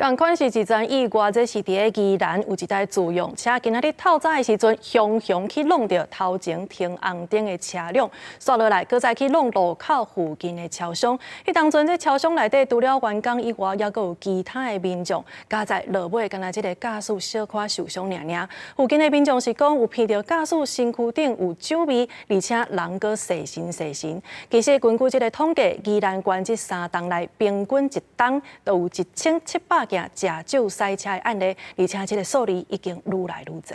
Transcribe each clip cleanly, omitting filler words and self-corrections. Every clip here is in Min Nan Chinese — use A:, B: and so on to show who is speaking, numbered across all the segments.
A: 仝款是一樁意外，這是佇咧宜蘭有一台自用車，今仔日透早的時陣，雄雄去挵著頭前停紅燈的車輛，煞落來，閣再去挵路口附近的超商。彼當陣，這超商內底除了員工以外，猶閣有其他的民眾，佳哉落尾，干焦這个駕駛小可受傷爾爾。附近的民眾是講，有聞著駕駛身軀頂有酒味，而且人閣細神細神。其實根據這个統計，宜蘭縣這3冬來平均一冬都有1700件食酒駛車的案例，而且這个數字已經愈來愈濟。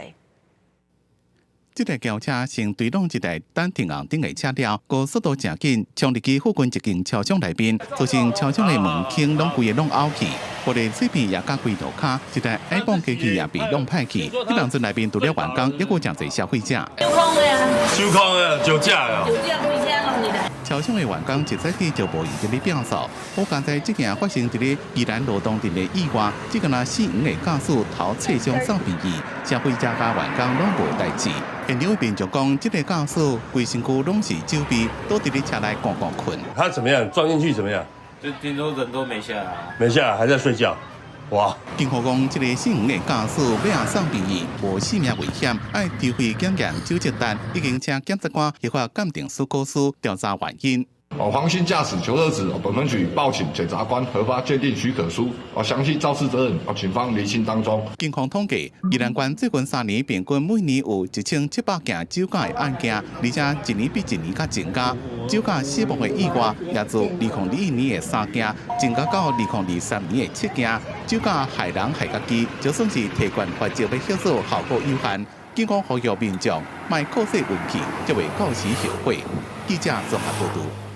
B: 這台轎車先對挵一台等停紅燈的車了，閣速度誠緊，衝入去附近一間超商內面，造成超商的門框攏規个攏拗去，玻璃碎片也佮規塗跤，一台 iPhone 機器也被弄歹去。彼當陣內面除了員工，猶閣誠濟消費者。
C: 酒空的啊！
D: 酒空的，酒駕的。
C: 酒駕開車攏入來。
B: 超商的員工一早起就無閒佇咧摒掃，好佳哉這件發生佇咧宜蘭羅東鎮的意外，這个若死亡的駕駛頭切傷送病院，消費者佮員工攏無代誌。現場的民眾講，這个駕駛規身軀攏是酒味，倒佇咧車內摃摃睏。
D: 他怎麼樣？撞進去怎麼樣？
E: 就聽說人都沒下來，
D: 沒下來，還在睡覺。哇！
B: 警方講，這个死亡的駕駛欲送病院，無性命危險，愛抽血檢驗酒測單，已經請檢察官依法鑑定書告書調查原因。
F: 哦，黃姓駕駛求特子，本分局報請檢察官核發鑑定許可書，哦，詳細肇事責任，哦，警方釐清當中。
B: 警方統計，宜蘭縣最近3年平均每年有1700件酒駕的案件，而且一年比一年較增加。酒駕死亡的意外也自2021年的3件，增加到2023年的7件。酒駕害人害家己，就算是提懸罰則欲起訴，效果有限。警方呼籲民眾莫靠勢運氣，才會到時後悔。記者綜合報導。